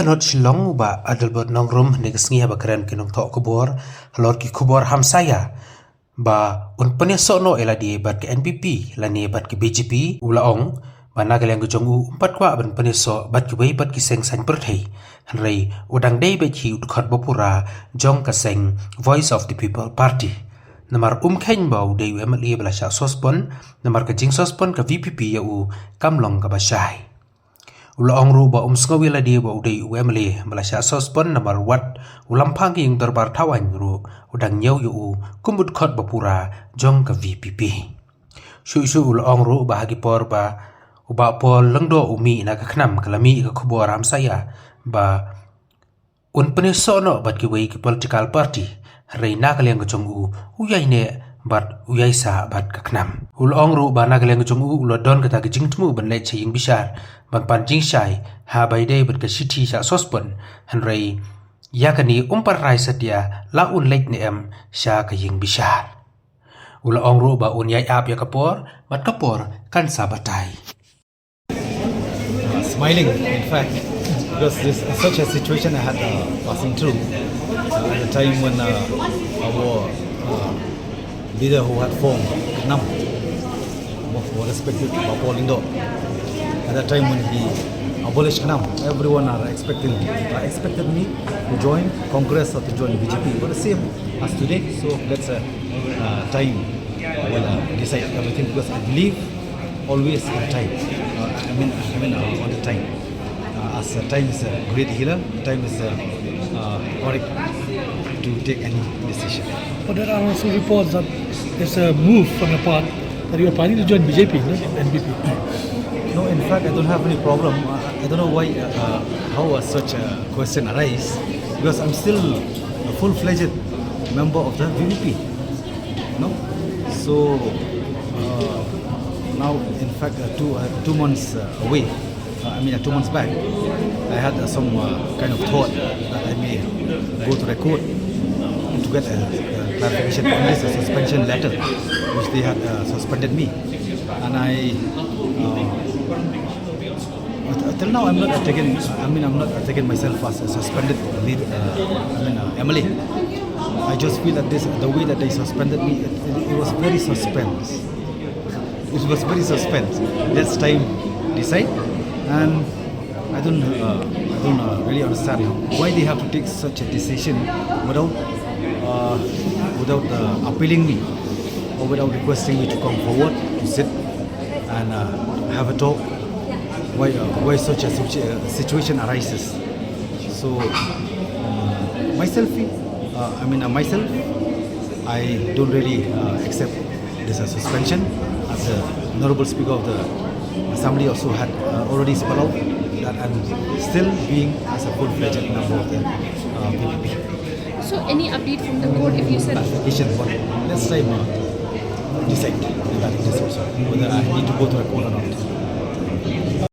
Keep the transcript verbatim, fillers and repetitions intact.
Nod Shillong u Bah Adelbert Nongrum hynne ka sngi haba kren ki nongthoh khubor halor ki khubor hamsaia ba un pynïasoh noh ïa lade bad ka N P P lane bad ka B J P, u la ong ba na ka liang ka jong u um pat kwah ban pynïasoh bad kiwei pat ki seng saiñ pyrthei, hynrei u dang dei beit hi u dkhot bapura jong ka seng Voice of the People Party. Namar um kheiñ ba u dei u M L A ba la shah suspend, namar ka jingsuspend ka V P P ïa u kam long kaba shai. U la ong ruh ba um sngew ïa lade ba u dei u M L A ba la shah suspend namar wat u lam phang ïing dorbar thaw aiñ ruh u dang ñiew ïa u kum u dkhot bapura jong ka V P P. Shuh shuh u la ong ruh ba ha ki por ba u Bah Paul Lyngdoh u mih na ka KHNAM ka la mih ka khubor hamsaia ba un pynïasoh noh bad kiwei ki political party, hynrei na ka liang ka jong u u ïai neh bad u ïai sah bad ka KHNAM. U la ong ruh ba na ka liang ka jong u u la don kata ka jingthmu ban leit sha ïing bishar ban pan jingshai haba ïadei bad ka shithi shah suspend, hynrei ïa kane um pat rai satia la un leit ne em sha ka ïing bishar. U la ong ruh ba un ïai ap ïa ka por bad ka por kan sa batai. Smiling, in fact, because this is such a situation I had uh, passing through uh, at the time when uh, our uh, leader who had formed KHNAM, who respected Bah Paul Lyngdoh, at the time when he abolished KHNAM, everyone are expecting, uh, expected me to join Congress or to join B J P. But the same as today, so that's a uh, time will uh, decide everything because I believe always on time. Uh, I mean, I mean uh, on the time. Uh, as uh, time is a great healer, time is uh, uh, correct to take any decision. But there are also reports that there's a move on your part that you are planning to join B J P, not N P P. No, in fact, I don't have any problem. Uh, I don't know why, uh, uh, how uh, such a question arises, because I'm still a full-fledged member of the V P P. No, so uh, now, in fact, uh, two uh, two months uh, away. Uh, I mean, uh, two months back, I had uh, some uh, kind of thought that I may go to the court to get a, a clarification on this uh, suspension letter, which they had uh, suspended me, and I. Uh, Till now, I'm not uh, taking. I mean, I'm not uh, taking myself as a suspended lead. Uh, I mean, uh, M L A. I just feel that this, the way that they suspended me, it, it, it was very suspense. It was very suspense. That's time decide, and I don't, uh, I don't uh, really understand why they have to take such a decision without, uh, without uh, appealing me or without requesting me to come forward to sit and uh, have a talk why, uh, why such a situa- situation arises. So, um, myself, uh, I mean, uh, myself, I don't really uh, accept this uh, suspension as the Honorable Speaker of the Assembly also had uh, already spelled out that I'm still being as a full-fledged member of the uh, V P P. So any update from the court if you said Clarification, but let's say uh, decide regarding this also, whether I need to go to a court or not.